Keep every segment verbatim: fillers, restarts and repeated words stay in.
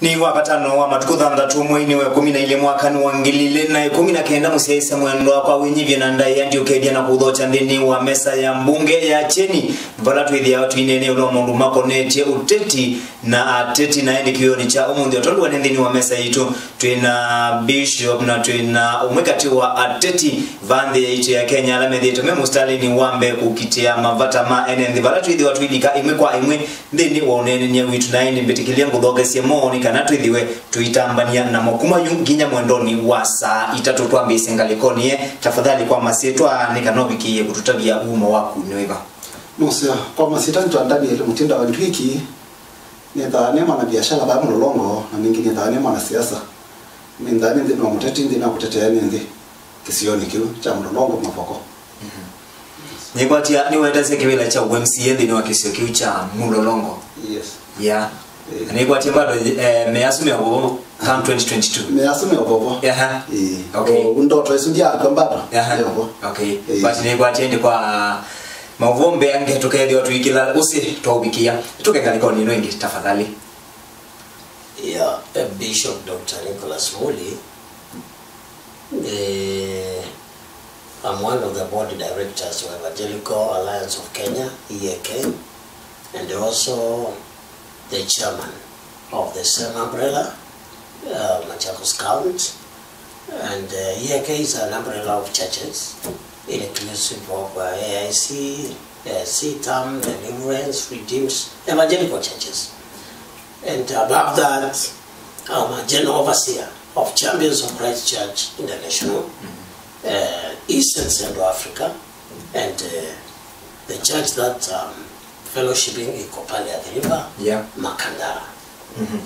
Nĩ Wakatano wa matukũ thanthatũ mweinĩ wa ĩkũmi na ilĩ mwakanĩ wa ngili ilĩ na ĩkũmi na kenda, mũsyaĩĩsya mwendwa, kwa wĩnyivyo na ndaĩa ndiũkethya na kũthokya nthĩnĩ wa mesa ya mbunge ya Kyeni, vala twĩthĩawa tũineenea ĩũlũ wa maũndũ makonetye ũteti na ateti. Na ĩndĩ kĩwĩonĩ kya ũmũnthĩ, o tondũ wa nĩ nthĩnĩ wa mesa yitũ, twĩ na bishop na twĩ na ũmwe katĩ wa ateti va nthĩ yaitũ ya Kenya ala methĩĩtwe me mũsitalĩnĩ wa mbee kũkitĩa mavata ma ene nthĩ vala twĩthĩwa tũilika ĩmwe kwa ĩmwe nthĩnĩ wa ũneenany'a witũ. Na ĩndĩ mbĩtĩkĩlya ngũthokesye mowoni kana twĩthĩwe tũitambany'a namo kuma yu nginya mwendonĩ wa saa itatũ. Twambĩĩsye ngalĩkonĩ ĩĩ, tafadhali, kwa masyĩtwa, nĩ kana ũvikĩĩe kũtũtavya wumo waku nĩ wĩva? Nũseo, kwa masyĩtwa nĩtwa Daniel Mutinda wa Ndwiki. Nĩthaa nĩ mwana biashara vaa Mũlolongo, na ningĩ nĩthaa nĩ mwana siasa. Nĩthaa nĩ nthĩnĩ wa mũteti, nthĩnĩ wa kũtetea ene nthĩ kĩsionĩ kĩu kya Mũlolongo Mavoko. Nĩkwatya nĩwetasya kĩvĩla kya U M C A nthĩnĩ wa kĩsio kĩu kya Mũlolongo. Yes. Yeah. Eh. Na nĩkwatya bado, eh, measu mĩavovo come twenty twenty-two. Measu mĩavovo. Aha. Eh. Okay. O, ndoto isu ndiakwa bado. Aha. Mĩavovo. Okay. Eh. But nĩkwatya ĩndĩ kwa maũvoo mbeange tũkethĩwa tũikĩla ũsĩ twaũvikĩa. Tũke ngalĩkonĩ ĩno ĩngĩ, tafadhali. Yeah, eh, Bishop Doctor Nicholas Muli, eh, I'm one of the board directors of Evangelical Alliance of Kenya, E A K, and also the chairman of the same umbrella, uh, Machakos County. And, uh, E A K is an umbrella of churches, inclusive of, uh, A I C, uh, C T A M, Deliverance, Redeemed, evangelical churches. And above that, I'm a general overseer of Champions of Christ Church International, uh, East and Central Africa, and, uh, the church that, um, fellowshipping iko pale Athi River, yeah, Makandara. Mhm.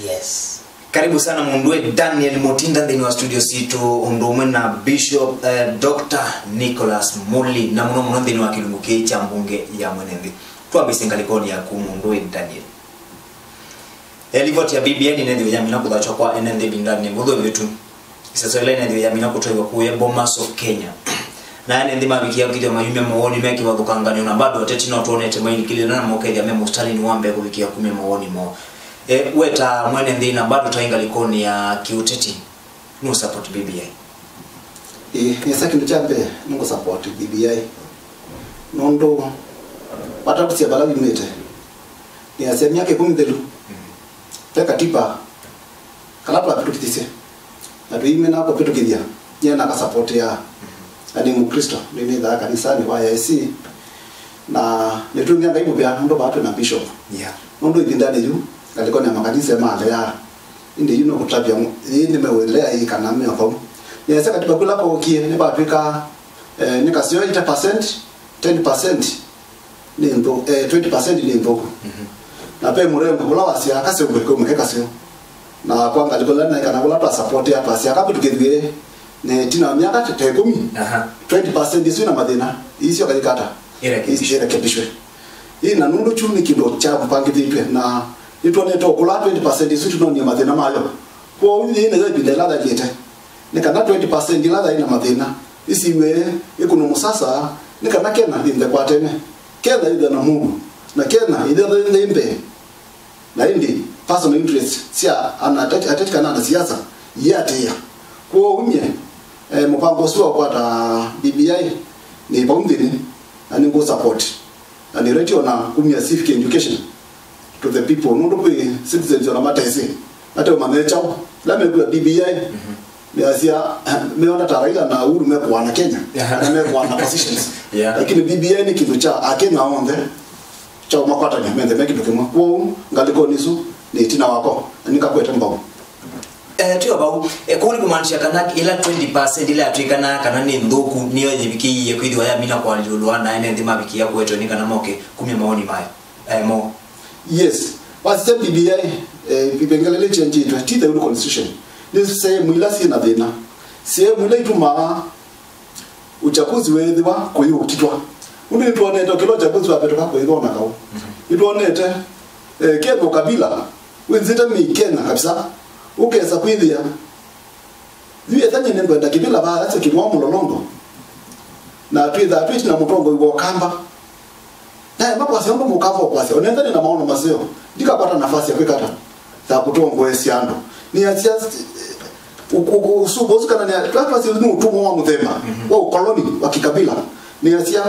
Yes. Karibu sana mũndũ wĩ Daniel Mutinda nthĩnĩ wa studio sitũ, ũndũ ũmwe na Bishop, eh, Doctor Nicholas Muli, na mũno mũno nthĩnĩ wa kĩlungu kĩĩ kya mbunge ya mwene nthĩ. Twambĩĩsye ngalĩkonĩ yaku mũndũ wĩ Daniel. Eh, livoti ya B B I nĩnethĩwe yamina kũthokya kwa ene nthĩ ĩvindanĩ ĩvũthũ ĩvĩtu. Ĩseso ĩla ĩnethĩwe yamina kũtwaĩwa kũya Bomas of Kenya. Na ene nthĩ mavikĩa kwĩthĩwa mayumya mawoni me kĩvathũkanganyo, na bado ateti no twonete mainikĩlĩla na mokethya me mũsitalĩnĩ wa mbee kũvikĩa kumya mawoni moo. E, we ta mwene nthĩ na bado ta ngalĩkonĩ ya kĩũteti, nũ support B B I? Ĩĩ, nĩsa kĩndũ kya mbee nĩngũ support B B I. Nũndũ vata kũsya vala wumĩte, nĩasya myaka ĩkũmi mĩthelu, ve katiba kala twavĩtũkĩthisye, na tũimena kũvĩtũkĩthya, nyie nakasapotĩaa. Na nĩ Mũklĩsto, nĩnĩthaa kanisanĩ wa A I C, na nĩtwĩmĩa Ngai mũvea nũndũ vaa twĩ na bishop. Yeah. Nũndũ ĩvindanĩ yu, ngalĩkonĩ ya makanisa maleaa, ĩndĩ yu nũkũtavya yĩĩ nĩmeũlea ĩĩ kana me vau. Nĩasya katiba kũla kookie, nĩvatw'ĩkaa, eh, nĩ kaseo eighty percent, ten percent nĩ nthũ, eh, twenty percent nĩ nthũku. Mhm. Na ve mũrengo ũla wasyaa kaseũvwe kaumĩke kaseo. Na kwa ngalĩko ĩla naĩ kana kũla twasapotĩa, twasyaa kavĩtũkĩthw'e, na ĩtina wa myaka ta ĩkũmi, aha, twenty percent isu ina mathĩna, iisyo kaikata, irekebishwe. Irekebishwe. Ĩĩ, na nũndũ kyu nĩ kĩndũ kyavangĩthĩtw'e, na nĩtwonete o kũla twenty percent isu tũnonie mathĩna mayo. Kwoou yĩĩ nĩyo ĩvinda ĩla yaĩlĩte. Nĩ kana twenty percent ila yaĩ na mathĩna isiw'e ĩkũnwe mũsasa, nĩ kana Kenya yĩnthe kwa tene, Kenya yĩthwe na mũuo, na Kenya ĩthĩthwe yĩ mbee. Na ĩndĩ personal interest sya ana ateti, ateti kana ana siasa iatĩĩa. Kwoou nyie, eh, mũvango ũsu wa kũkwata B B I nĩ vau nthĩnĩ, na nĩngũ support. Na nĩreti ona kumya civic education to the people. Nũndũ kwĩ citizens ona matesĩ, mateũmanya kyaũ. Ĩla mekwĩa B B I, mhm, measya, meona ta Raila na Uhuru mekũana Kenya, aha, na mekũana positions. Yeah. Lakini B B I nĩ kĩndũ kya Akenya onthe, kya ũmakwatany'a menthe me kĩndũ kĩmwe. Kwoou ngalĩkonĩ ĩsu nĩ ĩtina wakwa, na nĩkakwete mbau. Eh, tio vau. Eh, kũu nĩ kũmaanisha kana ĩla twenty percent ĩla yatw'ĩkanaa kana nĩ nthũku, nĩyo yĩvikĩie kwĩthĩwa yamina kũalyũlwa na ene nthĩ mavikĩa kũetwe nĩ kana moke kumya mawoni mayo, eh, moo. Yes. Wasisya B B I, eh, ivengele ĩla ĩkyengyĩtwe, ti the whole constitution. Nĩ sehemu ila syĩ na thĩna. Sehemu ila itumaa uchaguzi weethĩwa kũyĩũkitwa. Ũndũ nĩtwonete o kĩla uchaguzi wavĩtũka kũyĩthwa na kaũ. Mhm. Nĩtwonete, eh, Ken Ukabila wĩnzĩte mĩ Kenya kabisa. Ũkesa kwĩthĩa yu ethany'e nĩngwenda kĩvĩla vaasya kĩmwao Mũlolongo. Na twĩthaa twĩtina mũtongoi wa Ũkamba. Naema kwasya ũndũ mũkamba ũkwasya, onethane na maono maseo, ndikakwata nafasi ya kwĩkata. ya kũtongoesya andũ. Nĩasya, ũ-, ũ-, ũsumbĩ ũsu kana nĩ, twa-, twasya nĩ ũtũmwa wa mũthemba wa ũkoloni wa kĩkabila. Nĩasya,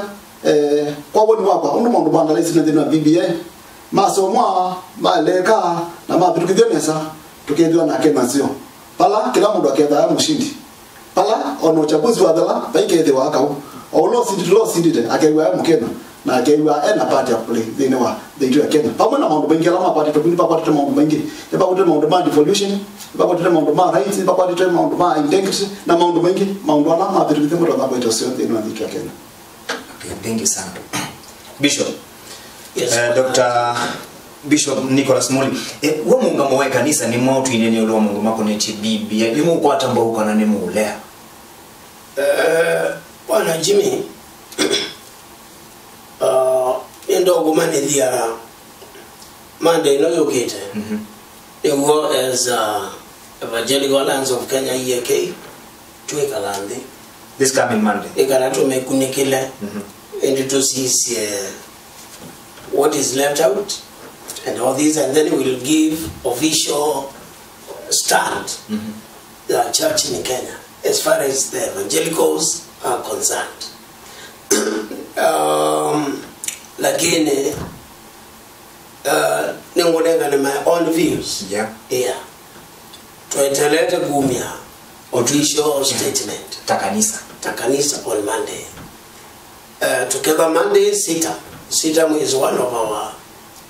eh, kwa woni wakwa, ũndũ maũndũ maandalaisi na nthĩnĩ wa B B I, masomwa, maeleka, na mavĩtũkĩthw'a nesa, tũkethĩwa na Kenya nzeo. Vala kĩla mũndũ akethaa e mũshindi. Vala o na ũchaguzi wathela, vaikethĩwa kaũ. O ũla ũsindĩte, ũla ũsindĩte, akew'a e Mũkenya, na akew'a e na part ya play nthĩnĩ wa nthĩ itũ ya Kenya. Vamwe na maũndũ maingĩ ala makwatĩtwe, nĩvakwatĩtwe maũndũ maingĩ. Nĩvakwatĩtwe maũndũ ma devolution, nĩvakwatĩtwe maũndũ ma rights, nĩvakwatĩtwe maũndũ ma integrity, na maũndũ maingĩ, maũndũ ala mavĩtũkĩte mũtonya kwĩta ũseo nthĩnĩ wa nthĩ itũ ya Kenya. Okay, thank you sana. Bishop. Yes. Eh, Doctor Bishop Nicholas Muli, eh, we mũũngamo wa ĩkanisa nĩ mwaũ twinenie ĩũlũ wa maũndũ makonetye B B I? Nĩmũũkwata mbau kana nĩmũũlea? Eh, Bwana Jimmy, uh, nĩndokũmanĩthya Monday ĩno yũkĩte. Mhm. Nĩw'o as, uh, Evangelical Alliance of Kenya, E A K, twĩkala nthĩ. This coming Monday. Ĩkala tũmĩkunĩkĩle, mhm, ĩndĩ tũsisye what is left out and all this, and then we'll give official stand, mhm, the church in Kenya as far as the evangelicals are concerned. Um, lakini, uh, nĩngũnengane my own views. Yeah. Yeah. Twetelete kumya official statement ta kanisa, ta kanisa on Monday. Uh, tuketha Monday Sitam. Sitam is one of our,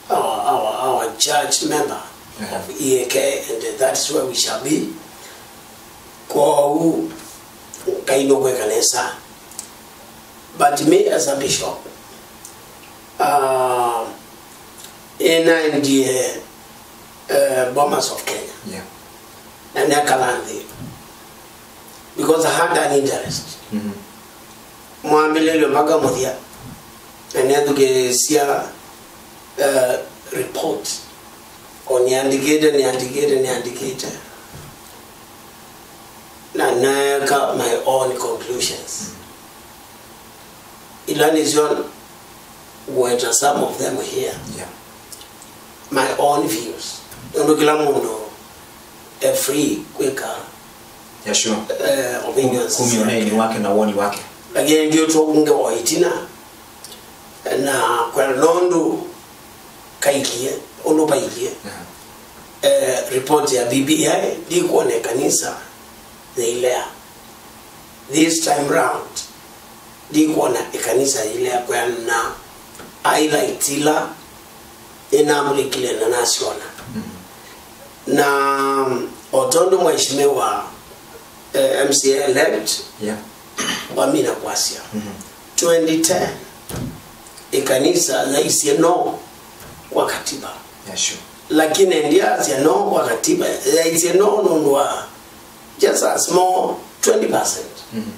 our, our, our church member, yeah, of E A K, and that's where we shall be. Kwoou Ngai nũkwĩka nesa. But me as a bishop, uh, nĩnaendie, uh, Bomas of Kenya. Yeah. Na nekala nthĩ. Because I had an interest. Mhm. Mwambĩlĩlyo mpaka mũthya. Na nethukĩĩsya, uh, report. O nĩandĩkĩte, nĩandĩkĩte, nĩandĩkĩte. Na naeka my own conclusions. Ila nĩsyo ngweta some of them here. Yeah. My own views. Nũndũ kĩla mũndũ e free kwĩka, yeah, sure, eh, opinions. Kumya ũneeni wake na woni wake. Lakini ndio tũkunge o itina na kwa nũndũ kaikie, ũndũ vaikie. Yeah. Eh, report ya B B I ndikwona ĩkanisa yĩilea. This time round, ndikwona ĩkanisa yĩilea kwĩana na highlights ila nĩnamũlikile na nasyona. Mm. Na o tondũ mheshimiwa, eh, M C A elect, yeah, wamina kwasya, mhm, twenty ten, ĩkanisa yaisye no kwa katiba. Yeah, sure. Lakini ndiasya no kwa katiba, yaisye no nũndũ wa just a small twenty percent. Mhm.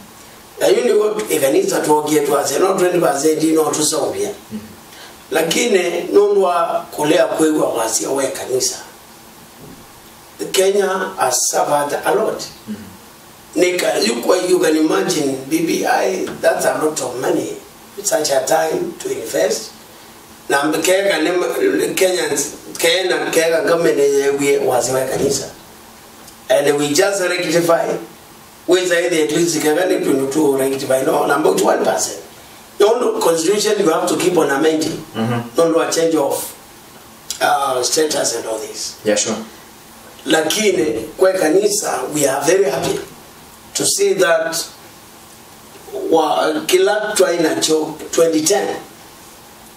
Na yu nĩw'o ĩkanisa twokie twasya no twenty percent no tũseũvye. Mhm. Lakini nũndũ wa kũlea kwĩw'a wasya wa ĩkanisa, Kenya has suffered a lot. Mhm. Nika, you, you can imagine B B I, that's a lot of money, such a time to invest. Na keka nĩ Kenyans, kena keka government yewie wasya wa ĩkanisa. And we just rectify, we say the at least keka nĩ twenty-two rectify, no, na about one percent. No, no, constitution you have to keep on amending. Mhm. No, no, a change of, uh, status and all this. Yeah, sure. Lakini kwa kanisa, we are very happy to see that wa, kila twaĩ nakyo twenty ten,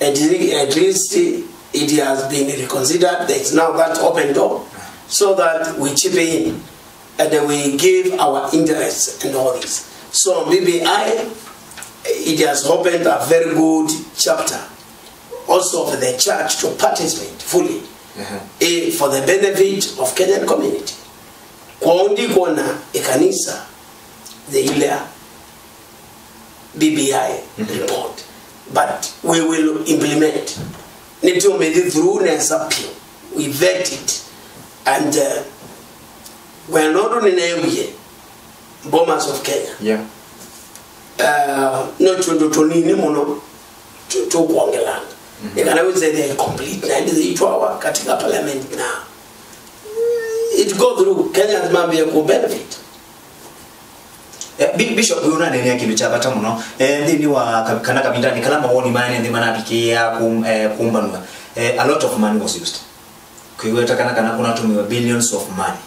at, le-, at least it has been reconsidered. There is now that open door so that we chip in and we give our interests and all this. So B B I, it has opened a very good chapter also for the church to participate fully, uh-huh, eh, for the benefit of Kenyan community. Kwoou ndikwona ĩkanisa yĩilea B B I, mhm, report, but we will implement. Nĩtũmĩthi through nesa vyũ. We vet it. And, uh, we nũndũ nĩneewie Bomas of Kenya. Yeah. Uh, no tũndũ tũnini mũno tũ-, tũkwongelanga. Mhm. Nĩ kana wĩse they complete na ĩndĩ itwawa katika parliament na go through, Kenyans mambie ku benefit. Eh, Bi- Bishop, ũyũ ũnaneenea kĩndũ kya vata mũno. Eh, nthĩnĩ wa ka- kana kavindanĩ kala mawoni ma ene nthĩ manavikĩĩa kum- eh, kumbanwa, eh, a lot of money was used. Kwĩweta kana kana kũnatũmĩwa billions of money.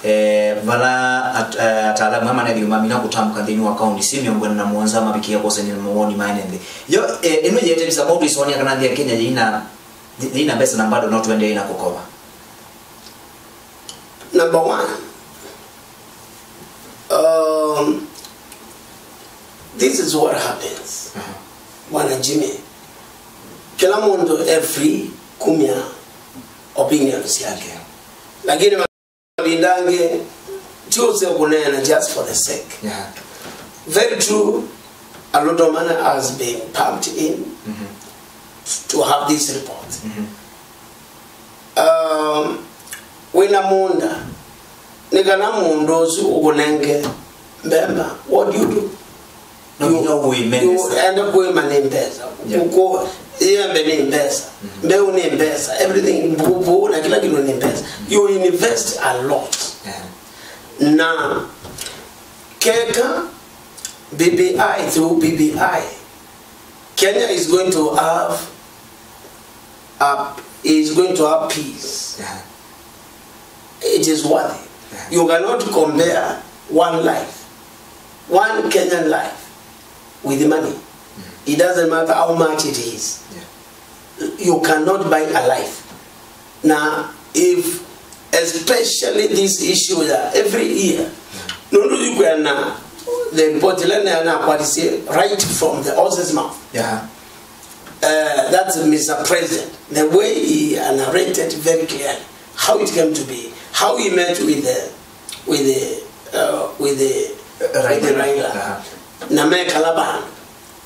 Eh, vala at- eh, ataalamu aya manethĩwe mamina kũtamũka nthĩnĩ wa kaunti isu mĩongo ĩna na mũonza mavikĩĩa kwosany'a na mawoni ma ene nthĩ. Yo, eh, ĩno yĩete visa mwaũ twĩsonĩa kana nthĩ ya Kenya yĩina, yĩina mbesa na bado no tũendee na kũkova? Number one, um, this is what happens. Bwana Jimmy, kila mũndũ e free kumya opinions yake, lakini mavinda angĩ ti ũseo kũneena just for the sake. Yeah. Very true, a lot of money has been pumped in to have this report. Um, wĩna mũũnda, nĩ kana mũũnda ũsu ũkũnenge mbemba, what do you do? No nginya ũĩme nesa. Enda kũĩma nĩ mbesa. Yeah. Kũ- ĩembe nĩ mbesa. Mbeũ nĩ mbesa. Everything, mbũũ na kila kĩndũ nĩ mbesa. You invest a lot. Yeah. Na keka B B I, through B B I, Kenya is going to have a, is going to have peace. Yeah. It is worthy. Yeah. You cannot compare one life, one Kenyan life, with money. It doesn't matter how much it is. Yeah. You cannot buy a life. Na if, especially this issue ya every year, nũndũ yu kwĩana the report ĩla neanakwatisye right from the horse's mouth. Yeah. Uh, that's Mister President, the way he narrated very clearly how it came to be, how he met with the, with the, uh, with the, uh, with the Raila. Raila. Uh-huh. Na mekala vandũ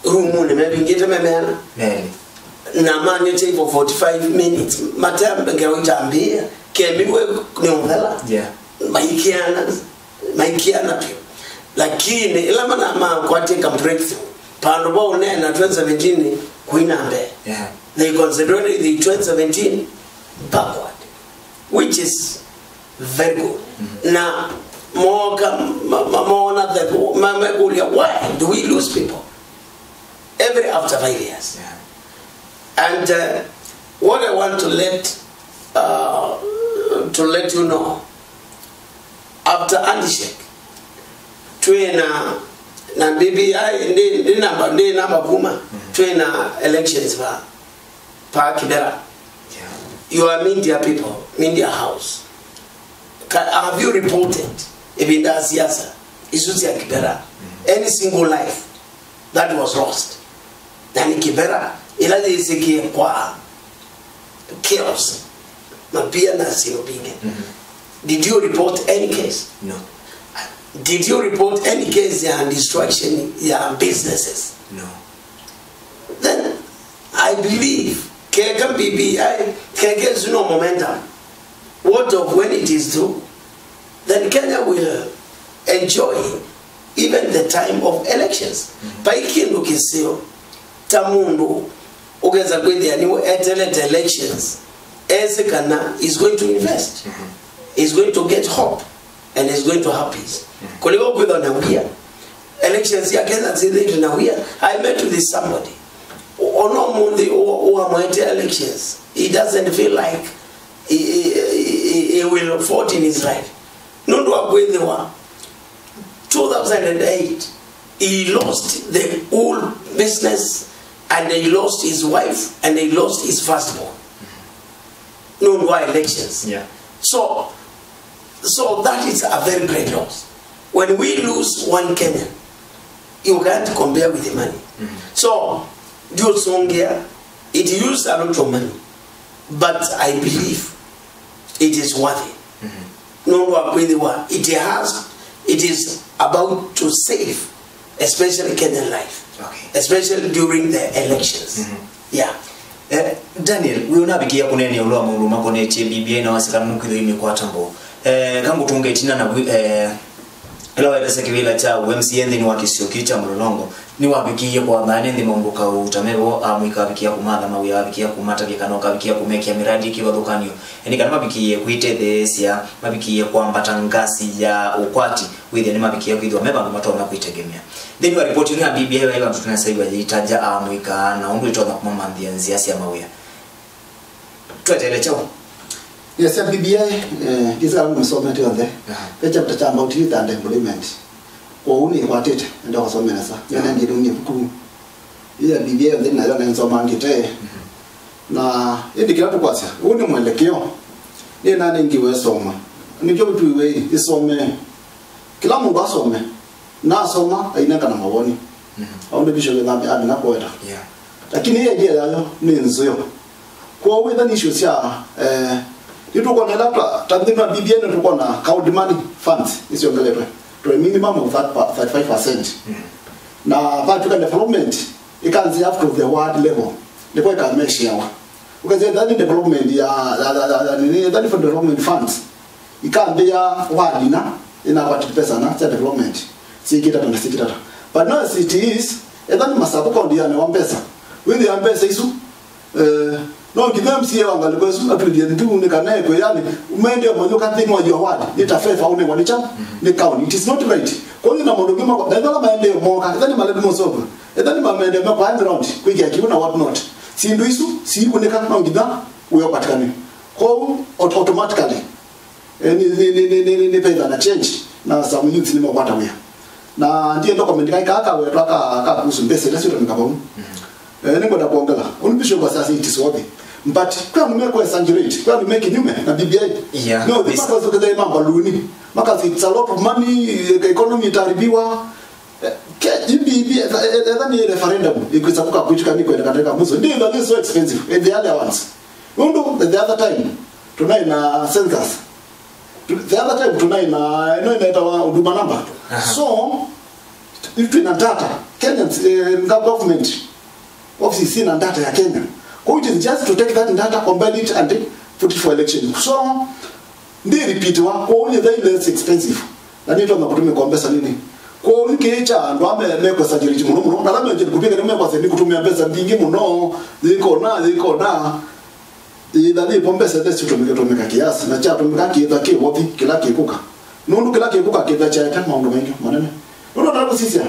rumunĩ mevingĩte memeana. Nene. Na manĩte for forty-five minutes matembengea ũitambĩĩa kemiwe nĩ ũthela. Yeah. Maikiana, maikiana pyo. Lakini ĩla mana makwatie ka breakthrough, pandũ va ũneena twenty seventeen kuina mbee. Yeah. They concentrated the twenty seventeen backward, which is very good. Mm-hmm. Na moka ma- ma- maona the ma- mekũlya, why do we lose people every after five years? Yeah. And uh, what I want to let uh, to let you know, after handshake twĩna na B B I ndi ndi namba ndi namba kuma, twĩna elections va pa Kibera. Yeah. You are media people, media house. Ka, have you reported ĩvinda ya siasa isu sya Kibera? Mm. Any single life that was lost? Na nĩ Kibera ĩla yĩsĩkie kwa chaos, mapia na syĩndũ mbingĩ. Mm-hmm. Did you report any case? No. Did you report any case ya destruction ya businesses? No. Then I believe keka B B I, keka ĩsu no momentum. What of when it is through? Then Kenya will enjoy even the time of elections. Mm-hmm. Vai kĩndũ kĩseo ta mũndũ ũkesa kwĩthĩa nĩwe etelete elections, ese kana is going to invest, mm-hmm, is going to get hope, and is going to have peace. Mm-hmm. Kũlĩko kwĩthwa na wia. Elections ya Kenya syĩthĩĩtwe na wia. I met with somebody. Ona ũmũnthĩ ũamwete elections, he doesn't feel like he, he, he, he will vote in his life. Nũndũ wa kwĩthĩwa two thousand and eight, he lost the whole business, and he lost his wife, and he lost his firstborn. Nũndũ wa elections. Yeah. So, so that is a very great loss. When we lose one Kenyan, you can't compare with the money. Mm-hmm. So, ndiũsũngĩa, it used a lot of money, but I believe it is worthy. Mm-hmm. Nũndũ wa kwĩthĩwa it has, it is about to save, especially Kenyan life, okay, especially during the elections. Mm-hmm. Yeah. Eh, Daniel, wĩ ũnavikĩa kũneenea ũlũ wa maũndũ makonetye B B I na wasya kana nũkwĩthwa imĩkwata mboo. Eh, kangũtũnga ĩtina na wĩ- eh, Ĩla waendesya kĩvĩla kya U M C A nthĩnĩ wa kĩsio kĩu kya Mlolongo, nĩwavikĩie kũatha ene nthĩ maũndũ kaũ ta mevo, amũika avikĩa kũmatha mawĩa, avikĩa kũmatavya kana ũkavikĩa kũmekĩa mĩradi kĩvathũkany'o, ĩndĩ kana mavikĩie kwĩtetheesya, mavikĩie kwambata ngasi ya ũkwati, wĩthĩa nĩmavikĩie kwĩthĩwa me vandũ matonya kwĩtegemea. Nthĩnĩ wa ripoti ĩno ya B B I, vai vandũ tũnasaiwa yĩitangya amũika na ũndũ ĩtonya kũmamanthĩa nzĩa sya mawĩa. Tweteele kyaũ? Yes, ya B B I, eh, ndisala ngũisomete yonthe. Aha. Ve chapter cha about youth and employment. Kwoou nĩkwatĩte, nenda kũsomea nesa. Aha. Nene ngĩdũng'ie vuku. Ĩĩ ya B B I yonthe nayo nĩnsomangĩte. Mhm. Na ĩndĩ kĩla tũkwasya, ũũ nĩ mwelekeo. Nĩ nanengiwe ĩsomo. Nĩkyo tũiwe ĩsome. Kĩla mũndũ asome. Nasoma, ainengana mawoni. Mhm. Au nĩ Bishop Ngambi amina kũweta. Yeah. Lakini hii idea yayo nĩ nzeo. Kwoou wĩtha nĩ issues sya, eh, nĩtũkwona ĩla twa-, ta nthĩnĩ wa B B I nĩtũkwona cowed money funds nĩsyongeletwe to a minimum of that pa-, thirty-five percent. Mhm. Na vatw'ĩka development ĩkanzĩa up to the world level. Nĩko ĩkameshiawa. Ũkasya ĩtha nĩ development ya, ya, ya, ya, ya, nini, ĩtha nĩ for development funds. Ikambĩa walina, ĩnakwatĩte pesa na sya development. Syĩkĩtata na syĩkĩtata. But now as it is, ĩtha nĩ masavu kondi yanewa mbesa. Wĩthĩa mbesa isu, eh, no nginya M C A wa ngalĩko ĩsu atwĩthie nthu nĩ kana ekwe, yani, maendeeo mayũka nthĩnĩ wa your ward, nĩ ta favor ũnewa nĩ kyaũ, nĩ county. It is not right. Kwa hiyo na maũndũ angĩ makwa, na ĩtha maendeeo moka, ĩtha nĩ maledi mosovu, ĩtha nĩ maendeeo mekwa ground, kwĩkĩa kĩu na what not. Syĩndũ isu, siikũnĩka, no nginya wĩyo ũpatikane. Kwoou, aut-, automatically, eh, nĩ, nĩ, nĩ, nĩ, nĩ, nĩ, nĩvethĩwa na change, na some youths nĩmekwata wĩa. Na ndienda comment kai kaa kawetwa ka, ka kuhusu mbesa ila syĩtũmĩka vau. Mhm. Eh, nĩngwenda kuongela. Ũndũ Bishop asasya it is worthy. But kwa andũ mekwa exaggerate, kwa andũ me kinyume na B B I. Yeah, no, the this purpose of the mambaluni. Makasi, it's a lot of money, eh, economy itaribiwa. Eh, ke, B B I, etha, etha nĩ referendum, ikwisa kuka kuichuka ni kwenda katika mwiso. Ndio, that is so expensive. And the other ones. Nũndũ the other time, tũnaĩ na census. The other time, tũnaĩ na, ĩno ĩnetawa huduma number. Aha. So, twĩ na data. Kenyans, eh, nga-, government offices syĩ na data ya Kenya. Kwa hiyo it is just to take that data, compile it and put it for election. So, ndĩ repeatiwa, kwa hiyo nĩ less expensive. Na nĩtonya kũtũmĩka mbesa nini. Kwa hiyo kĩĩ kya andũ ame mekwa exaggerate mũno mũno. Na lamwe nje kupika nĩ mekwa seni kũtũmĩa mbesa mbingĩ mũno. Yĩkona, yĩkona. Ĩĩ, na nĩvo mbesa ila syĩtũmĩka, tũmĩka kĩasi, na kyatũmĩka kĩĩtha kĩ worthy kĩla kĩkũka. Nũndũ kĩla kĩkũka kĩĩtha kyaete maũndũ maingĩ manene. Nũndũ ndatũsisya,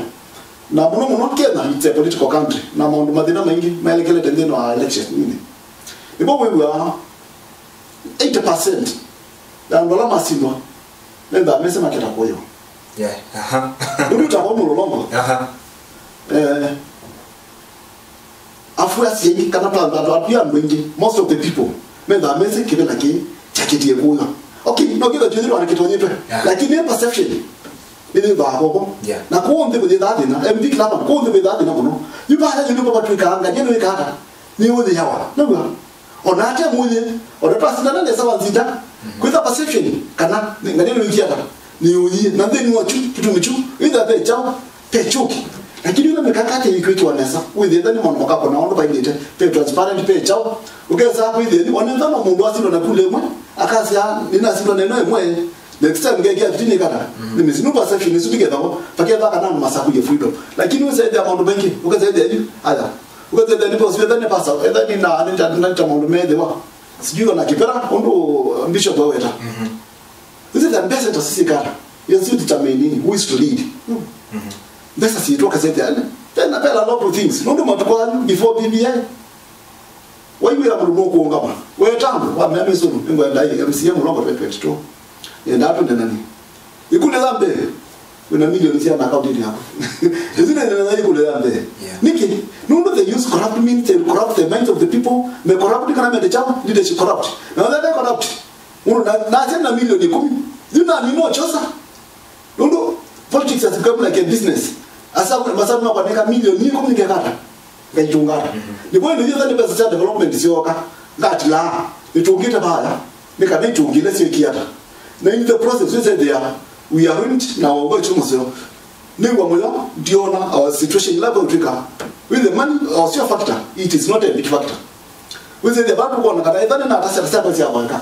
na mũno mũno Kenya, it's a political country, na maũndũ mathĩna maingĩ maelekelete nthĩnĩ wa election nini. Nĩvo wĩw'aa eighty percent ya andũ ala masindwa, mendaa mese makĩta kũĩwa. Yeah, aha. Nũndũ ta vau Mlolongo. Aha. Eh, afuasi aingĩ, kana ta andũ, andũ, andũ aingĩ, most of the people, mendaa mese kĩvĩla kĩĩ kyakĩtie kũya. Okay, no kĩla kĩthĩwa nĩkĩtonyetwe. Yeah. Lakini perception, nĩyĩthaa koko. Yeah. Na kũũ nthĩ kũyĩthaa thĩna, M V Club, kũũ nthĩ kũyĩthaa thĩna mũno. Yu vaya yu nĩko vatwĩkaa, Ngai nĩwĩkaa ata? Nĩũthĩawa. Nĩw'a? Ona ate mũyĩ, ona twasindana nesa wa nzita, kwĩtha perception, kana, nĩ, Ngai nĩwĩkie ata? Nĩũyie. Na nthĩnĩ wa kyu, kĩtumi kyu, either ve kyaũ, ve kyũki. Lakini ĩla mĩkakati ĩikwĩkĩwa nesa, wĩthĩe nĩ maũndũ makakona ũndũ vailĩte, ve transparent, ve kyaũ. Ũkesa kwĩthĩa nĩ, ona ĩtha no mũndũ asindwa na kula ĩmwe, akasya, "Nĩnasindwa na ĩno ĩmwe, next time ngekĩa fifteen kata." Nĩ mĩsinu perception ĩsu ndikethagwo, vakethwa kana andũ masakũie freedom. Lakini ũsethĩa maũndũ maingĩ, ũkesethĩa yu, aya. Ũkesethĩa nĩ boss, etha nĩ pastor, etha nĩ na, nĩ ta, nĩ ta maũndũ methĩwa. Sijui ona kĩpera, ũndũ Bishop aweta. This is the best to see kata. Yes, you determine who is to lead. Mbesa sitũ kasete ane. Tena pela lot of things. Nũndũ matukũ ayu before B B I. Waiwĩra mũndũ nũkũũngama. Wetano, wa mea mĩsũnũ, nĩngwenda M C A Mlolongo twenty twenty-two. Nĩenda tũnenani. Ikundi ya mbee, wĩna milioni sya na akaunti yaku. Ĩsu nĩ nene ikundi ya mbee. Yeah. Nĩkĩ? Nũndũ they use corrupt means, they corrupt the minds of the people, me corrupt kana mende chao, leadership corrupt. Na whether they corrupt, mũndũ na, na sya na milioni ikũmi. Yu na nino chosa. Nũndũ politics has become like a business. Asa, masabu makwaneka milioni ikũmi ngekata. Ngaitungata. Nĩvo ĩndĩ yĩtha nĩ mbesa sya development syoka, ngatilaa, nĩtũngĩte vaya, nĩ kana itũngĩle syĩkie ata. Na in the process, wĩsethĩa, we are ruined na waw'o kyu mũseo. Nĩw'a mũyo, ndiona our situation ĩla vaũtwĩka. With the money, our sure factor, it is not a big factor. Wĩsethĩa, vaa tũkwona kana ĩtha nĩ nata syata syakwa sya kweka.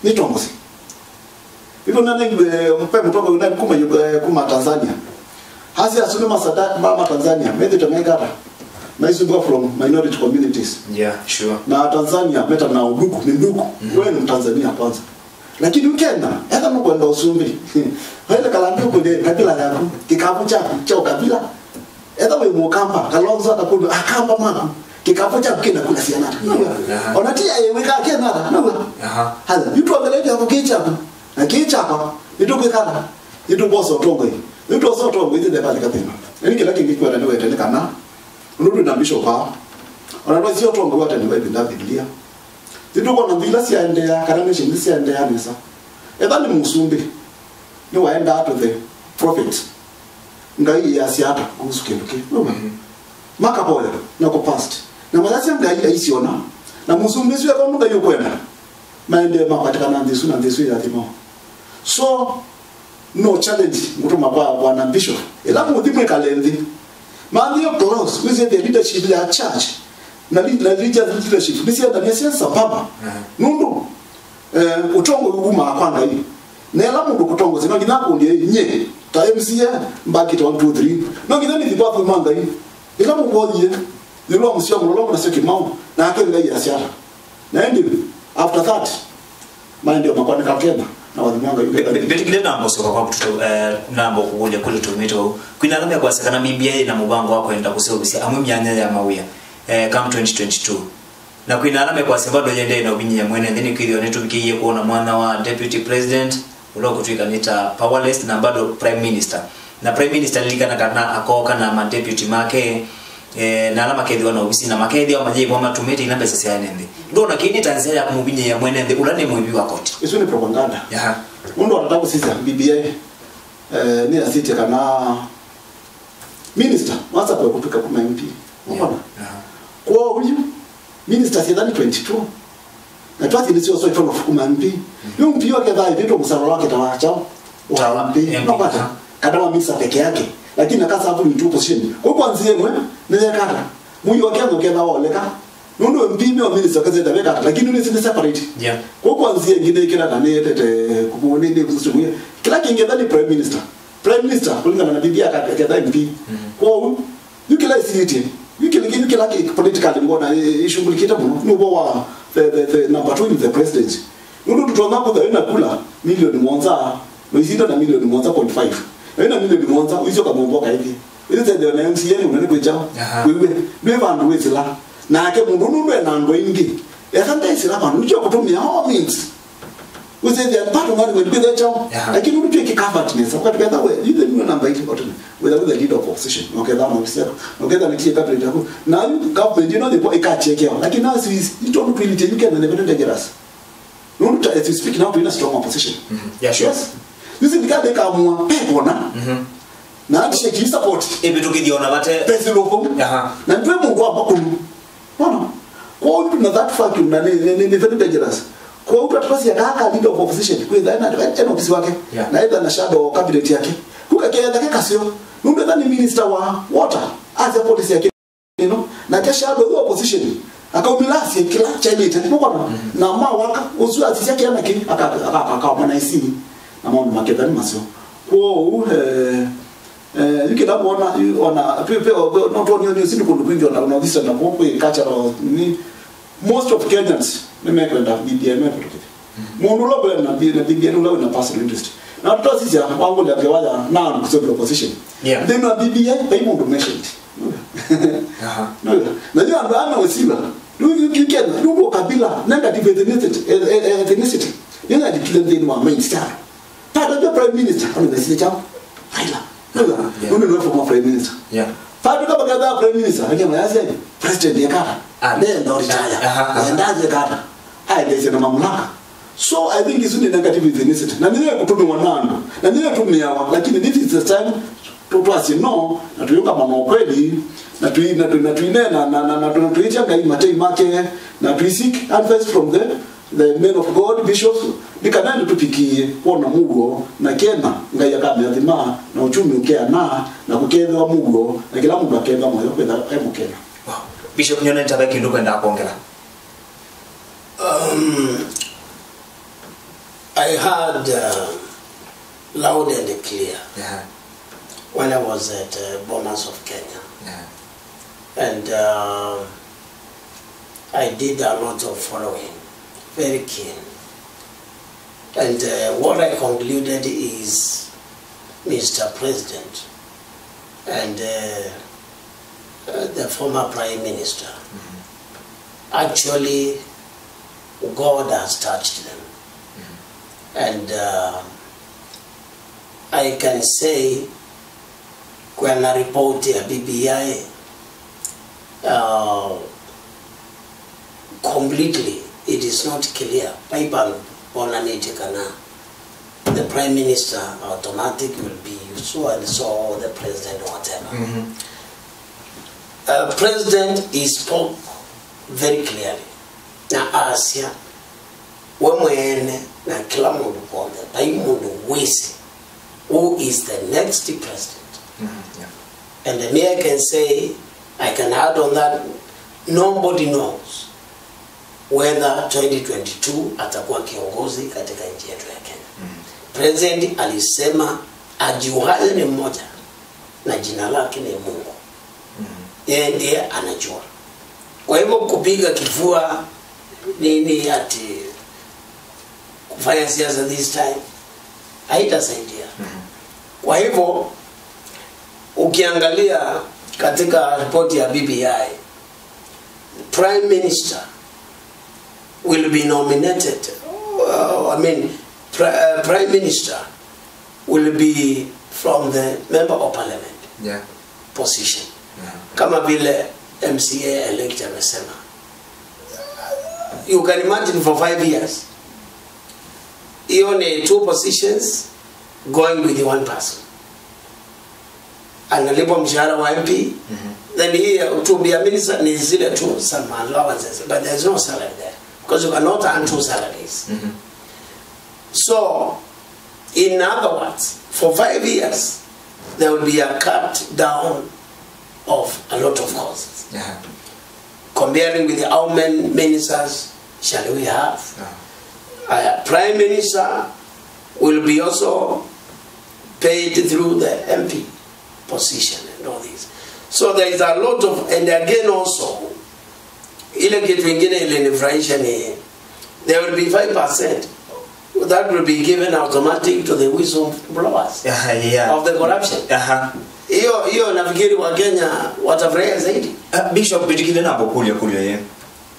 Nĩ tongosi. Ĩvo nĩnaĩw'e, eh, ve mũtongoĩ ũna kuma, eh, kuma Tanzania. Asi asu nĩ masata ma, ma Tanzania, methĩte maikata. Maisumbwa from minority communities. Yeah, sure. Na Tanzania meta na undugu, ni ndugu. Mhm. Wewe ni Mtanzania kwanza. Lakini Kenya, etha nũkwenda ũsumbĩ. Waile kala ndugu nĩ kabila yaku, kĩkavũ kyaku kya ũkabila. Etha wĩ Mũkamba, Kalonzo akakũlw'a, Akamba maku, kĩkavũ kyaku kĩna kula siana. Aha. Ona ti aĩ wĩka kĩna, nawa. Aha. Haya, yu tuongelee kĩkavũ kĩ kyaku, na kĩ kyakwa, nĩtũkwĩkana, nĩtũkwosa ũtongoi. Nĩtwosa ũtongoi, ithe ndepalika thĩna. Eni kĩla kĩngĩ kwenda nĩwete nĩ kana, ũndũ twĩ na bishop aa. Ona twasio ũtongoi wa tene wa ĩvinda Biblia. Nĩtũkwona nthĩ ila syaendeea, kana nation syaendeea nesa. Etha nĩ mũsumbĩ, nĩwaendaa to the prophet. Ngai yasya ata kuhusu kĩndũ kĩu? Nũma. Mhm. Makavoya na kũ past. Na mayasya Ngai aisiona. Na mũsumbĩ ũsu eka ũndũ Ngai ũkwenda. Maendee makwatikana nthĩ ĩsu na nthĩ ĩsu yathimwa. So, no challenge ngũtũma kwa bwana bishop. Ĩla mũthi mwĩkale nthĩ. Manthio close, wĩsĩ the leadership ya church. Na lead-, na religious leadership. Nĩsiendanie sya sambamba. Mhm. Nũndũ, eh, ũtongoi wumaa kwa Ngai. Na ĩla mũndũ kũtongosya, no nginya akũlye, "Nyie, ta M C A, mbakĩte one, two, three." No nginya nĩthi kwa kuma Ngai. Ĩla mũvoyie, yĩũlũ wa mũsyo mũlolo nasyo kĩmau, nake Ngai asya ata? Na ĩndĩ, after that, maendeeo makwanĩka Kenya, na wathimwa Ngai ũkethĩa. Mbĩtĩkĩle namba ũsyoka kwa kũtũ, eh, namba ũkũkũlya kũlĩ tũmĩte ũu. Kwĩna ala mekwasya kana B B I ĩna mũvango wa kwenda kũseũvĩsya amwe myanya ya mawĩa, eh, come twenty twenty-two. Na kwĩna ala mekwasya bado yendee na ũvinyĩĩa mwene nthĩ, nĩkwĩthĩwa nĩtũvikĩie kwona mwanya wa deputy president, ũla ũkũtw'ĩka nĩ ta powerless, na bado prime minister. Na prime minister lilikana kana akooka na ma deputy make, eh, na ala makethĩwa na ovisi, na makethĩwa mayĩvwa matũmĩte ila mbesa sya ene nthĩ. Ndona kĩĩ nĩ ta nzĩa ya kũmũvinyĩĩa mwene nthĩ, ũla nĩ mũĩvi wa koti. Isu nĩ propaganda. Aha. Mũndũ atata kũsisya B B I, eh, nĩ asĩtye kana Minister, wasa kwa kũtw'ĩka kuma M P. Ũkona? Aha. Kwoou yu, minister syĩtha nĩ twenty-two. Na twathi nĩ syoso itono kuma M P. Mm. Yu M P waketha ĩvĩtwo mũsala wake ta wa chao. Wa M P. M P. Nũkwata? Aha. Kana wa minister peke yake. Lakini akasavu into position. Kwa kwa nzĩa ĩmwe, nĩyekata. Mũi wake nũketha woleka. Nũndũ M P nĩo minister kazeta vekata, lakini nĩ nĩ separate. Yeah. Kwa kwa nzĩa ĩngĩ nĩkĩla na nĩetete kũmũnĩ nĩ kusumu. Kĩla kĩngĩ nĩ prime minister. Prime minister, kũlingana na B B I akaketha M P. Mhm. Kwoou, yu kĩla ĩsiĩtye, yu kĩla, yu kĩla kĩ politically ngona ĩ-, ĩshughulikĩte mũno, nĩ ũvoo wa the, the, the number two in the presidency. Nũndũ tũtonya kũtha wĩna kula milioni mũonza, na ũisinda na milioni mũonza point five. Na wĩna milioni mũonza, ũisyoka mũmbo kaĩthĩ. Ĩthĩthĩwa na M C A nĩ ũnene kwĩ kyaũ? Aha. Wĩw'e, ndwĩ vandũ wĩsĩla. Nake mũndũ nũndũ ena andũ aingĩ. Esa ndesĩla vandũ, nĩkyo kũtũmĩa all means. Wĩsĩthĩa bado ngani wendi kwĩthĩa kyaũ. Aha. Lakini ũndũ twĩkĩ covered nesa, kwa tuketha we, you the new number eight button. Whether with the leader of opposition, no ketha na ofisi yako, no ketha nitie cabinet yako. Na yu government ĩno ndipo ĩkachekea. Lakini now as we, ito mtu ilite you can never dangerous. Nũndũ ta, as we speak now, twĩna strong opposition. Mhm. Yeah, sure. Yes. Yu sirikali ĩkamua, pe kona. Mhm. Na handshake yu support. Ĩvĩtũkĩthya ona vate. Pesi loko. Aha. Na ndwe mũndũ wa bakulu. Nona? Kwoou twĩna that vacuum na nĩ, nĩ, nĩ, nĩ very dangerous. Kwoou twatwasia kaka leader of opposition. Kwĩtha ena, ena ofisi wake. Yeah. Na etha na shadow cabinet yake. Kuka ketha ke kasio. Nũndũ etha nĩ minister wa water. Asya policy yake. Ĩno, nake shadow wa opposition, akaumĩla asye kĩla kyaĩlĩte, nũkwona? Mhm. Na mawaka, ũsu asisya kĩana kĩ, aka-, aka-, akaoma na isini, na maũndũ makethani masyo. Kwoou, eh, eh, yu kĩla wona, yu ona, pe, pe, no tuonio nĩ ũsu nĩ kũndũ kwingĩ ona, ona ũthisa na kũu kwĩ cultural, ni, most of Kenyans, nĩmekwenda B B I mekũtũkĩthya. Mũndũ ũla ũkwenda na B-, na B B I nĩ ũla wĩna personal interest. Na tũtasisya wangũlya ngewa ya nani kũsũvĩa opposition. Yeah. Nthĩnĩ wa B B I, vai mũndũ mentioned. Aha. Nũya. Na yu andũ aa meũsiva. Yu, yu, yu Kenya, yu kwa kabila, negative ethnicity, eh, eh, ethnicity. Nĩna likile nthĩnĩ wa minds ya. Tata ndio prime minister, ano nĩsile chao. Raila. Nũya. Yeah. Nũndũ nĩwe former prime minister. Yeah. Tata kama kadha prime minister, akia mayasi aje. President ya kata. Ah. Nenda retire. Aha, aha. Nenda aje kata. Aendeshe na mamlaka. So, I think isu nĩ negative ethnicity. Na nĩyo ĩkũtũmĩwa na andũ. Na nĩyo ĩtũmĩawa. Lakini this is the time tu-, twasye no, na tũyũngama na ũkweli, na tũi-, na tũi-, na tũinena, na, na, na tũ-, tũitya Ngai matei make, na tũi seek advice from the, the men of God, bishops, nĩ kana nĩtũpikie kwona mũuo, na kena Ngai akamĩathima, na uchumi ũkeana, na kũkethĩwa mũuo, na kĩla mũndũ akethwa mũyo kwĩtha e Mũkenya. Wow. Bishop, nĩonete ve kĩndũ kwendaa kwongela? Um, I had, uh, loud and clear Yeah. When I was at uh, Bomas of Kenya. Yeah. And uh, I did a lot of following, very keen. And uh, what I concluded is Mister President and uh, uh, the former Prime Minister, actually, God has touched them. And uh, I can say, kwĩana report ya B B I, uh, completely, it is not clear. Vai vandũ vonanĩtye kana the prime minister automatic will be so and so, the president, whatever. Mhm. Uh, president, he spoke very clearly, na asya we mwene na kĩla mũndũ kw'onthe, vai mũndũ wĩsĩ who is the next president. Mhm. Yeah. And me, I can say, I can add on that, nobody knows whether twenty twenty-two atakuwa kiongozi katika nchi yetu ya Kenya. President alisema ajuaye ni mmoja, na jina lake ni Mungu. Yeye ndiye anajua. Kwa hivyo kupiga kifua nini ati kufanya siasa this time haitasaidia. Kwa hivyo ukiangalia katika ripoti ya B B I, prime minister will be nominated, uh, I mean, pri- uh, prime minister will be from the member of parliament Yeah. position. Yeah. Kama vile M C A elect amesema, you can imagine for five years, hiyo ni two positions going with one person. Analipwa mshahara wa M P, then hii ya utumbia minister ni zile tu some allowances, but there's no salary there because you cannot earn two salaries. So, in other words, for five years there will be a cut down of a lot of costs. Yeah. Comparing with how many ministers shall we have? Yeah. Uh, prime minister will be also paid through the M P position and all this. So there is a lot of, and again also, ile kitu ingine ilinifurahisha ni there will be five percent that will be given automatic to the whistleblowers Yeah, yeah. of the corruption. Aha. Hiyo hiyo nafikiri wa Kenya watafurahia zaidi. Ah, Bishop, mbitikile na kũkũlya kũlyo ye.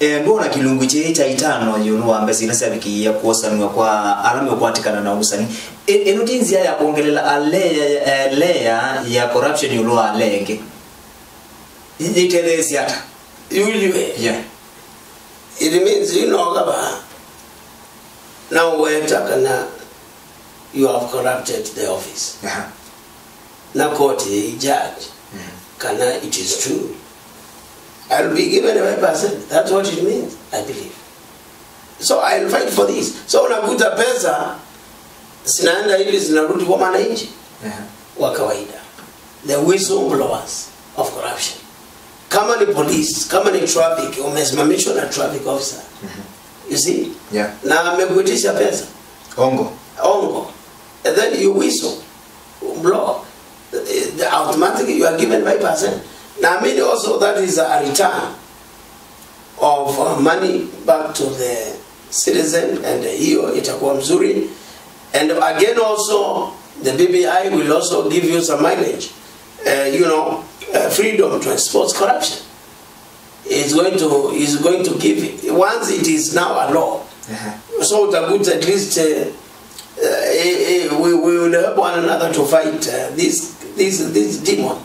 Eh, ndwona kĩlungu kĩĩ kya itano ĩũlũ wa mbesa ila syavikĩie kwosanw'a kwa ala meũkwatĩkana na ũsani. E, ĩno ti nzĩa ya kwongelela a layer, eh, layer ya corruption ĩũlũ wa layer ĩngĩ? Yĩ- yĩtetheesye ata? Yuyu eh. Yeah. It means you know kaba now weta kana you have corrupted the office. Aha. Na court ĩ judge kana it is true, I'll be given a five percent. That's what it means, I believe. So I'll fight for this. So unakuta pesa zinaenda hivi zinarudi kwa mwananchi Aha. wa kawaida, the whistleblowers of corruption. Kama ni police, kama ni traffic, umesimamishwa na traffic officer, you see, Yeah. na amekuitisha pesa Ongo. ongo, and then you whistle blow, the automatic you are given five percent. Naamini also that is a return of uh, money back to the citizen, and uh, hiyo itakuwa mzuri. And again also, the B B I will also give you some mileage, uh, you know, uh, freedom to expose corruption. Is going to is going to give it once it is now a law. So utakuta at least uh, uh, eh, eh, we, we will help one another to fight uh, this this this demon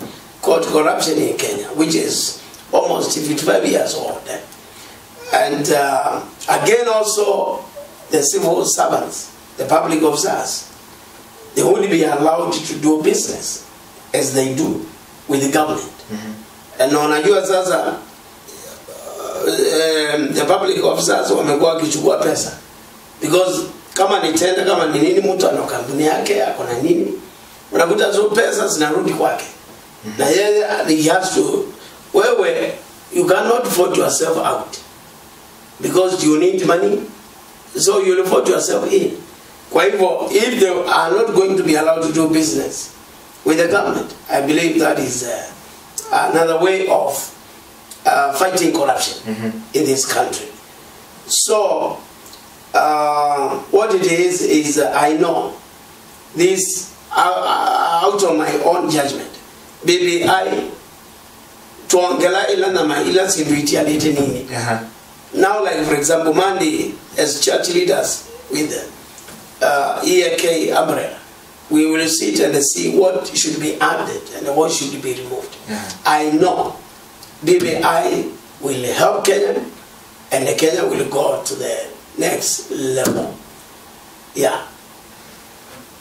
called corruption in Kenya, which is almost fifty-five years old. Eh? And uh, again, also the civil servants, the public officers, they won't be allowed to do business as they do with the government. And unajua sasa, uh, um, the public officers wamekuwa wakichukua pesa because kama ni tenda, kama ni nini, mtu ana kampuni yake, ako na nini, unakuta tu pesa zinarudi kwake na yeye he has to, wewe, you cannot vote yourself out because you need money, so you will vote yourself in. Kwa hivyo, if they are not going to be allowed to do business with the government, I believe that is uh, another way of uh, fighting corruption in this country. So, uh, what it is, is uh, I know this uh, uh, out of my own judgment. B B I twongela ila nyama ila syĩndũ itialĩte nini. Aha. Now, like, for example, Monday, as church leaders with the uh, E A K umbrella, we will sit and see what should be added and what should be removed. Yeah. I know B B I will help Kenya, and Kenya will go to the next level. Yeah.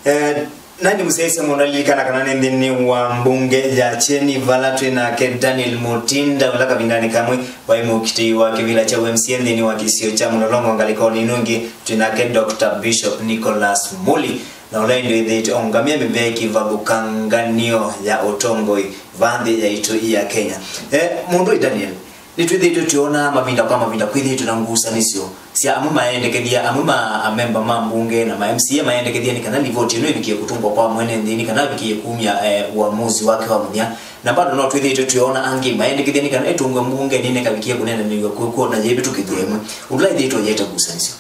Eh, na nĩmũsyaĩĩsya mũndũ alilikana kana nĩ nthĩnĩ wa mbunge ya Kyeni vala twĩ nake Daniel Mutinda, ũla kavindanĩ kamwe waĩ mũkitĩi wa kĩvĩla kya U M C A nthĩnĩ wa kĩsio kya Mũlolongo. Ngalĩkonĩ ĩno ĩngĩ twĩ nake Doctor Bishop Nicholas Muli, na ũla ĩndĩ wĩthĩĩtwe aũngamĩa mĩvea ya kĩvathũkanganĩo ya ũtongoi vaa nthĩ yaitũ ya Kenya. Eh, mũndũ ĩ Daniel, nĩtwĩthĩĩtwe tũyona mavinda kwa mavinda kwĩthĩĩtwe na ngusanĩsyo sya amwe mayendekethya, amwe ma amemba ma mbunge na ma M C A mayendekethya nĩ kana livoti ĩno ĩvikĩe kũtũngwa kwa mwene nthĩ, nĩ kana avikĩe kumya eh, uamuzi wake wa mũthya. Na bado no twĩthĩĩtwe tũyona angĩ mayendekethya nĩ kana ĩtũngwe mbunge nĩ ĩkavikĩe kũnenanĩw'a kw'o kw'o na yĩvĩtũkĩthw'a ĩmwe. Ũndũ ũla ĩthĩĩtwe yĩete ngusanĩsyo.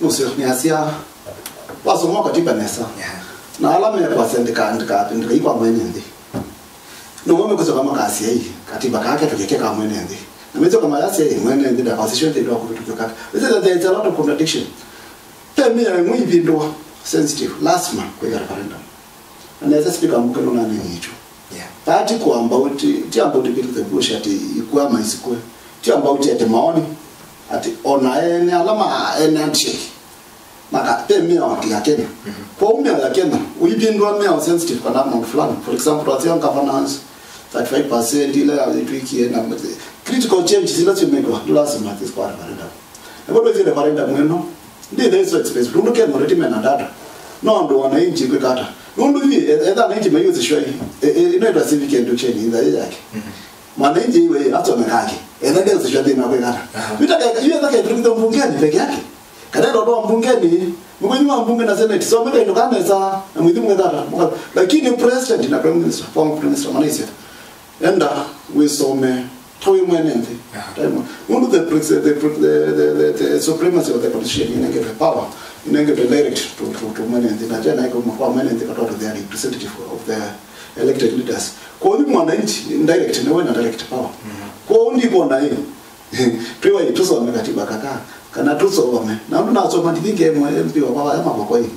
Nũseo, nĩasya, wasoma katiba nesa. Yeah. Na ala mekwasya ndĩka-, ndĩka-, ndĩkai kwa mwene nthĩ. Nĩmo mekwĩsyoka makasya ĩ, katiba kaa ketũkĩke ka mwene nthĩ. Na mesyoka mayasya ĩ, mwene nthĩ ndakasisyo nthĩ ndwa kũvĩtũkĩwa kaka. This is, there is a lot of contradiction. Ve mĩao ĩmwe ivindũa sensitive, lasima kwĩka referendum. Na nesa speaker mbunge nũnaneenetwe. Yeah. That ti kwamba uti, ti about to beat the bush ati ikwama isikwe. Ti about ati maoni ati ona ene ala ma ene handshake maka pe mĩao ya Kenya. Kwa mĩao ya Kenya, uivindua mĩao sensitive kana maũndũ fulani. For example, twasya governance thirty-five percent ile ya itwikie na critical change zila zimekwa, lazima this kwa referendum. Ebo twĩsĩ referendum ĩno, ndĩ there is so expensive. Nũndũ Kenya already mena data. No ũndũ wananchi kwĩka ata? Nũndũ vi, etha wananchi mayusishwa ĩ, ĩno ĩtwa civic education, itha yake. Mwananchi iwe asome kake. Etha ndĩ usishwa thĩna kwĩka ata? Vita kaka, iwe etha kethirikitho mbungeni peke yake. Kana ndo ndo mbungeni, mwenyi wa mbunge na senate. So mika ino kana sa, na mwithi mweka ata? Lakini president na prime minister, former prime minister, manaisha. Enda wĩsome ta wĩ mwene nthĩ. Nũndũ the, the, the, the, the, the supremacy of the constitution inengetwe power, inengetwe direct to, to, to mwene nthĩ. Na tena iko kwa mwene nthĩ katwa to the representative of the elected leaders. Kwa hiyo mwananchi direct, nĩwe na direct power. Kwa hiyo ndivyo na hiyo. Twiwa tũsome katiba kaka, kana tũsome. Na ũndũ nasoma ndithi ngemwe M P wa kwa ya maboko hii.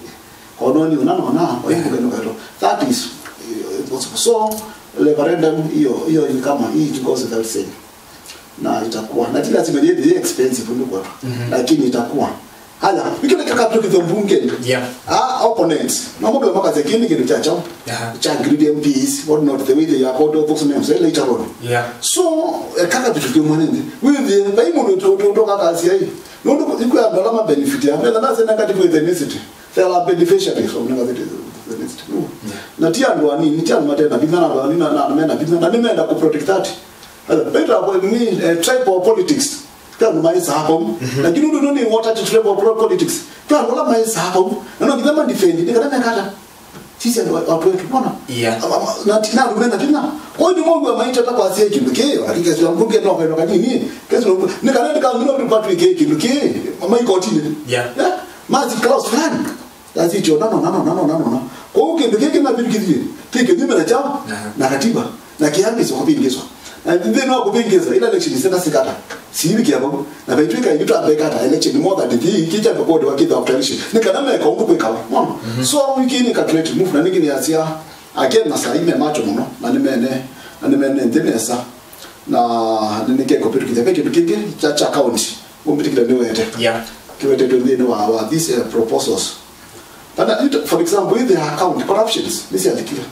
Kono ni unanona, oibuke nukato. That is, eh, so, referendum hiyo, hiyo ni kama hii it goes without saying. Na itakuwa. Na ti lazima iwe expensive ndio kwa. Lakini itakuwa. Haya, ikile kaka tukitho mbungeni. Yeah. Ah, opponents. Na mboga makaze kini kindu cha chao. Cha greedy M Ps, what not, the way they are called, all those names, eh, later on. Yeah. So, eh, kaka tutuke mwanene. Wewe, bai mundu to to to kaka asia hii. Nũndũ ikwĩa andũ ala mabenefit ya metha nase negative ethnicity. They are beneficiaries of negative ethnicity. No. Na ti andũ anini, ti andũ matena vinya na andũ anini na, na mena vinya. Na nĩmenda ku protect that. Ala, better kwa ni, eh, tribal politics. Kwa andũ maisa hapo. Lakini nũndũ nĩ water to tribal politics. Kwa andũ ala maisa hapo. Na no nginya ma defend, nĩ kana mekata. Sisi andũ watu wetu, unaona? Yeah. Ama, ama, na ti na rume na tina. Kwa hiyo mwangu amaita ta kwa sie kindu kio, lakini kesi ya mbunge no kwa kanini. Kesi no ni kana ni kama ndio kwa tu kile kindu kio, mama iko tini. Yeah. Yeah. Mazi clause fulani. Lazima no no no no no no. Kwa hiyo kindu kile kina vitu kile. Kike nyume na chao na katiba. Na kiambi sio kupingizwa. Na ndio no kupingizwa. Ila election sina sikata. Sivikia vau. Na vaitwika itambekata election more than the kicha kwa kodi wa kitha kutarishi. Ni kana meka undu kwika. Mwana. So wiki ni ka create move na ningine asia. Again na sai me macho muno na ni mene na ni mene nthĩ nesa. Na ni nike ko pitu kitha kindu kingi cha cha account. Umbitikira ni wete. Yeah. Kiwete tu nthĩnĩ wa wa these uh, proposals. Kana for example, in the account corruptions, nisialikira.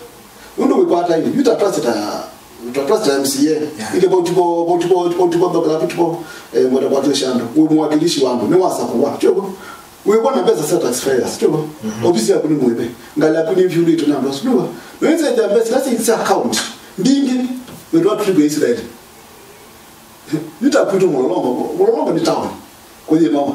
Undu wikwata ini, you trust a, you trust a M C A. Yeah. Ike bauti bo, bauti bo, bauti bo, bauti bo, bauti bo, eh, ngwenda kwa kile shando. Uwe mwakilishi wangu, ni wasa kuwa. Choko. Uwe bwana pesa sa taxpayers, choko. Ofisi yaku ni mwebe. Ngali yaku ni vyuli tu namba, sio? No inse ya pesa, that's in account. Ndingi, we don't treat Israel. Nita kwitu Mũlolongo, Mũlolongo ni town. Kuthi mama.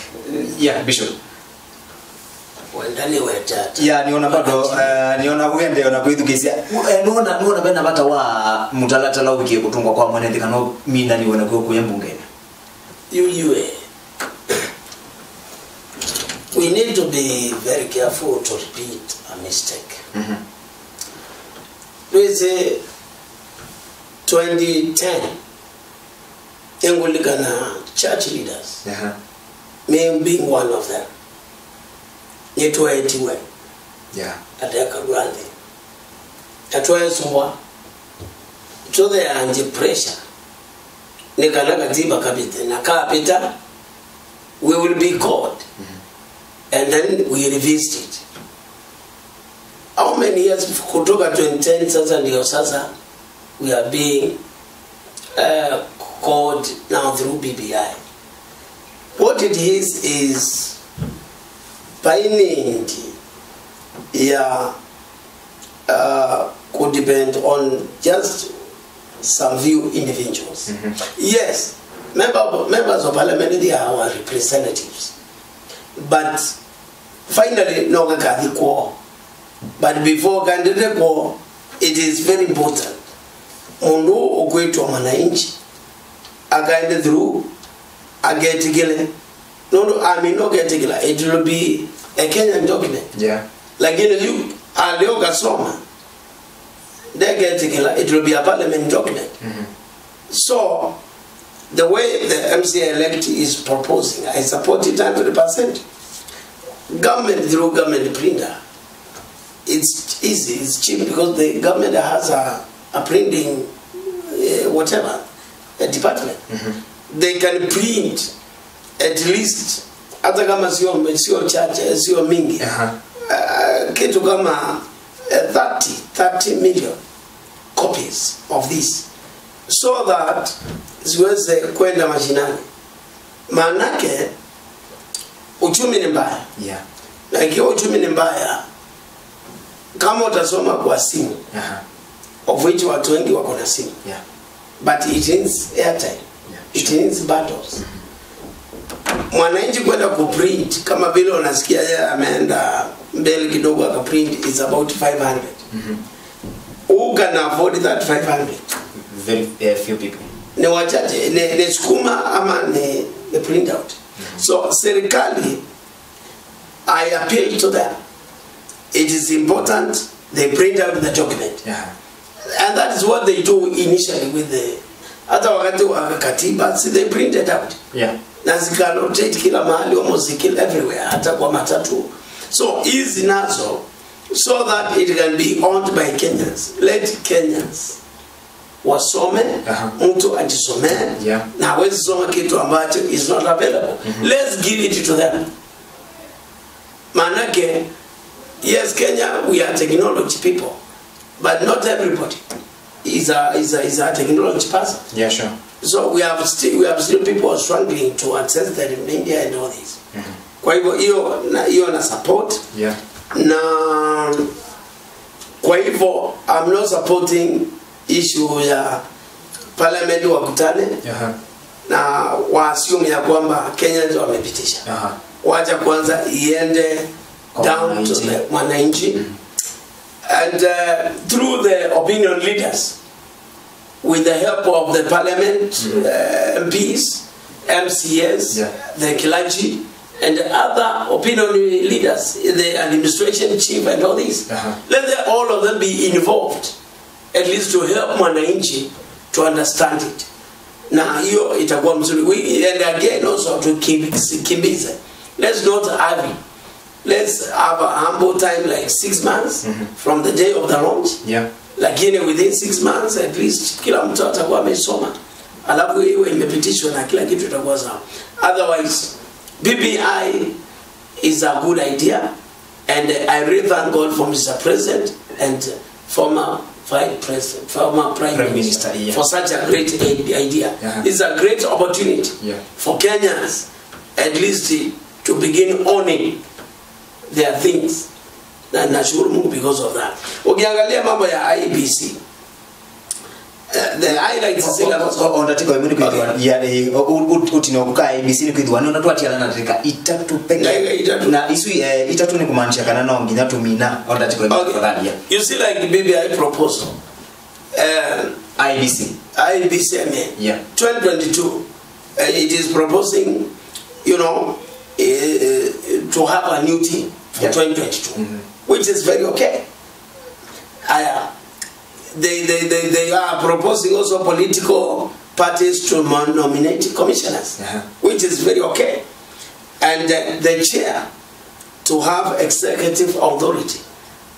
Yeah, Bishop. Wenda nĩwete ata? Ya, niona bado, eh, niona wende ona kwĩthukĩsya. Eh, nona, nona vena vata wa mũtalatala ũvikie kũtũngwa kwa mwene nthĩ kana mina niwona kwĩ kuya mbungenĩ. Yu, yu, eh. We need to be very careful to repeat a mistake. Mhm. Twĩsĩ twenty ten, nĩngũlikana church leaders, Aha. me being one of them, nĩtwaetiwe Yeah. atekalwa nthĩ, na twaesũwa to the anti pressure nĩ kana katiba kapite, na kapita, we will be called, and then we revisit it. Years kutoka twenty ten, sasa ndio sasa we are being uh, called now through B B I. What it is is by need ya uh, could depend on just some few individuals. Yes, member, members of parliament, they are our representatives, but finally no kakathi kwoo. But before kaendete kwoo, it is very important mũndũ ũkwĩtwa mwananchi akaende through, aketikile, nũndũ amina ũketikila, it will be a Kenyan document. Yeah. Lakini yu aleo kasoma, ndeketikila, it will be a parliament document. So the way the M C A elect is proposing, I support it hundred percent. Government through government printer, it's easy, it's cheap because the government has a, a printing uh, whatever a department. They can print at least, hata kama sio, sio chache, sio mingi, uh, kitu kama uh, thirty, thirty million copies of this, so that ziweze kwenda mashinani. Maanake uchumi ni mbaya. Yeah. Na ikiwa uchumi ni mbaya, kama utasoma kwa simu, of which watu wengi wako na simu, yeah, but it needs airtime. Yeah, it needs bundles. Mwananchi kwenda kuprint, kama vile unasikia yeye ameenda mbele kidogo akaprint, is about five hundred. Who can afford that five hundred? Very uh, few people. Ni wachache, ni, ni sukuma ama ni, ni print out. So serikali, I appeal to them. It is important they print out the document. Yeah. And that is what they do initially with the, hata wakati wa katiba, si they printed out. Yeah. Na zikanotate kila mahali, almost kila everywhere, hata kwa matatu. So hizi nazo, so that it can be owned by Kenyans. Let Kenyans wasome, mtu ajisomee, yeah, na hawezi soma kitu ambacho is not available. Let's give it to them. Maanake, yes, Kenya, we are technology people, but not everybody is a, is a, is a technology person. Yeah, sure. So we have still, we have still people struggling to access the media and all this. Kwa hivyo hiyo na, hiyo na support. Yeah. Na kwa hivyo I'm not supporting issue ya parliament wakutane, aha, na wa assume ya kwamba Kenyans wamepitisha. Aha. Wacha kwanza iende down to the mwananchi. And uh, through the opinion leaders, with the help of the parliament, uh, M Ps, M C As, yeah, the clergy, and other opinion leaders, the administration chief and all these, uh-huh, let them, all of them be involved, at least to help mwananchi to understand it. Na hiyo itakuwa mzuri. We, and again also to keep, kimbize. Let's not have, let's have a humble time like six months, mm-hmm, from the day of the launch. Yeah. Lakini within six months at least kila mtu atakuwa amesoma, alafu iwe imepitishwa na kila kitu itakuwa sawa. Otherwise, B B I is a good idea, and I really thank God for Mister President and former Vice President, former Prime, Prime Minister, Minister, yeah, for such a great i-, idea. Yeah. It's a great opportunity, yeah, for Kenyans at least to begin owning their things. Na nashukuru Mungu because of that. Ukiangalia mambo ya I E B C, eh, the highlights zile, o, o, o, ndatiko imwe nĩ kwĩthĩwa, yeah, eh, o, u-, u-, ũtino kuka I E B C nĩ kwĩthĩwa nĩ ona twatiana na ndatĩka itatũ peke. Ndatĩka itatũ. Na isu, eh, itatũ nĩ kumaanisha kana no nginya tumina o ndatiko imwe. Okay. Tafadhali, yeah. You see, like, B B I proposal, eh, I E B C. I E B C, I mean, yeah, twenty twenty-two, uh, it is proposing, you know, uh, to have a new team for, yeah, twenty twenty-two, mm-hmm, which is very okay. Aya, they, they, they, they are proposing also political parties to mon-, nominate commissioners, uh-huh, which is very okay. And uh, the chair to have executive authority.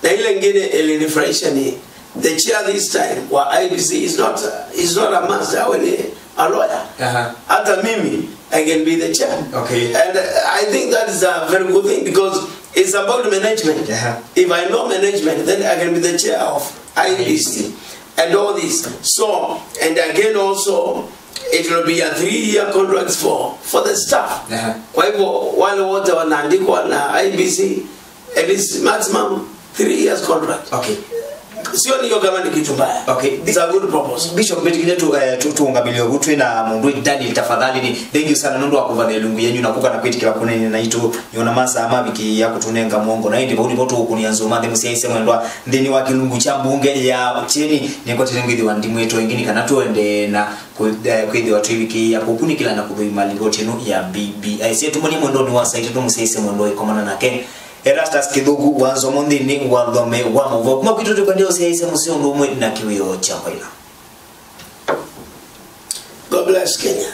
Na ile ingine ilinifurahisha ni the chair this time wa I E B C is not, is not a must awe ni a lawyer. Aha. Hata mimi, I can be the chair. Okay. And uh, I think that is a very good thing because It's about management. Yeah. If I know management, then I can be the chair of I B C and all this. So, and again also, it will be a three-year contract for, for the staff. Yeah. Kwa hivyo, wale wote wanaandikwa na I B C, at least maximum three years contract. Okay. Sioni hiyo kama ni kitu mbaya. Okay. It's a good proposal. Bishop, mbĩtĩkĩle tu, eh, tu, tũũngamĩlye ũu twĩ na mũndũ Daniel, tafadhali. Nĩ thank you sana nũndũ wa kũvatha ilungu yenyu na kũka na kwĩtĩkĩla kũneena naitũ. Nĩona masaa mavikĩĩa kũtũnenga mũongo, na ĩndĩ vau nĩvo tũũkũnĩa nzũma nthĩ mũsyaĩĩsya mwendwa nthĩnĩ wa kĩlungu kya mbunge ya Kyeni. Nĩkwatĩte ngwĩthĩwa ndimwĩtwe ĩngĩ nĩ kana tũende na kwĩ-, eh, kwĩthĩwa twĩvikĩĩa kũkunĩkĩla na kũthũima livoti ĩno ya B B I. Syĩtũmanie mwendonĩ wa saa itatũ mũsyaĩĩsya mwendwa ĩkomana nake Erastus Kĩthũku wa Nzomo nthĩnĩ wa thome wa maũvoo. Kuma kwitũ tũkwendea ũsyaĩĩsya mũseo ũndũ ũmwe na kĩwĩoo kya kwaĩla. God bless Kenya.